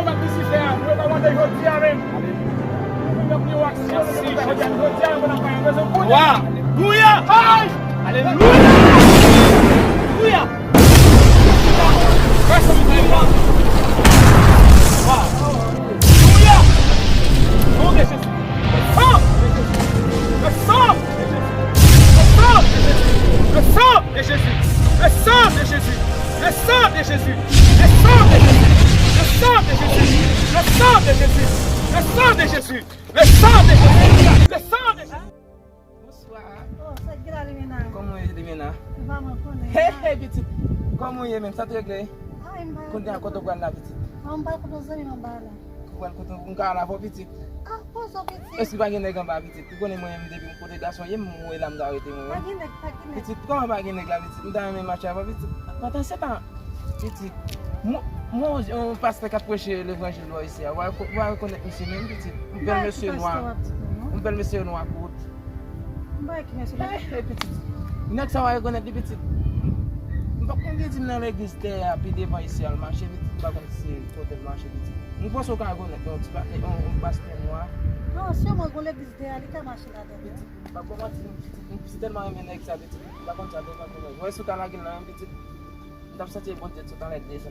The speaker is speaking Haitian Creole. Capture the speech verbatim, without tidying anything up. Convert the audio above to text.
Mèt Lisifè a, nou rekomande jodi a menm. Nou vin nan pi wo aksyon, nou rekomande jodi a, nou konn ap fè yon rezon pou li. Alelouya! Alelouya! Alelouya! Alelouya! Alelouya! Nom de Jésus! Le sang de Jésus! Le sang de Jésus! Le sang de Jésus! Le sang de Jésus! Le sang de Jésus! Le sang de Jésus! Le sang de Jésus! Le sang de Jésus! Le sang de Jésus! Le sang de Jésus! Le sang de Jésus! Le sang de Jésus! Bonswa. Oh, sa ki la Limena? Kòman w ye Limena? Vrèman konnen. Hey, hey, pitit. Kòman w ye menm? Sa t regle? Ay, m pa. Kounye a kote w pral la, pitit? Ah, m pral kote yon zanmi m anba la. Ou pral kote yon kara la pou pitit? Ah, pozo pitit. Èske pa gen nèg anba pitit? Ou konnen mwen menm depi m kote gason ye, m wè la m ta rete mwen menm. Pa gen nèg, pa gen nèg. Pitit, kòman pa gen nèg la pitit? M ta renmen mache avè w pitit. Pandan se tan, pitit, mwen, mwen yon pastè k ap preche levanjil lwa isi a. Ou pa, ou pa rekonèt misye menm pitit. Yon bèl mesye nwa. Yon bèl mesye nwa kout. M pa wè ki mesye la. Eh, eh, pitit. Nèg sa w pa rekonèt li pitit. M pa konn ki di m nan legliz dèyè a pi devan isi a l mache pitit. M pa konn si se kote l mache pitit. M panse w ka rekonèt yon ti pa, yon, yon pastè nwa. Non, sèlman gon legliz dèyè a, li ka mache ladan. Pitit, m pa konn manti, pitit, m tèlman renmen nèg sa, pitit. M pa konn sa devan tou nèg. Ou wè si w ta lage l la menm, pitit. M t ap santi Bondye sot anlè desann.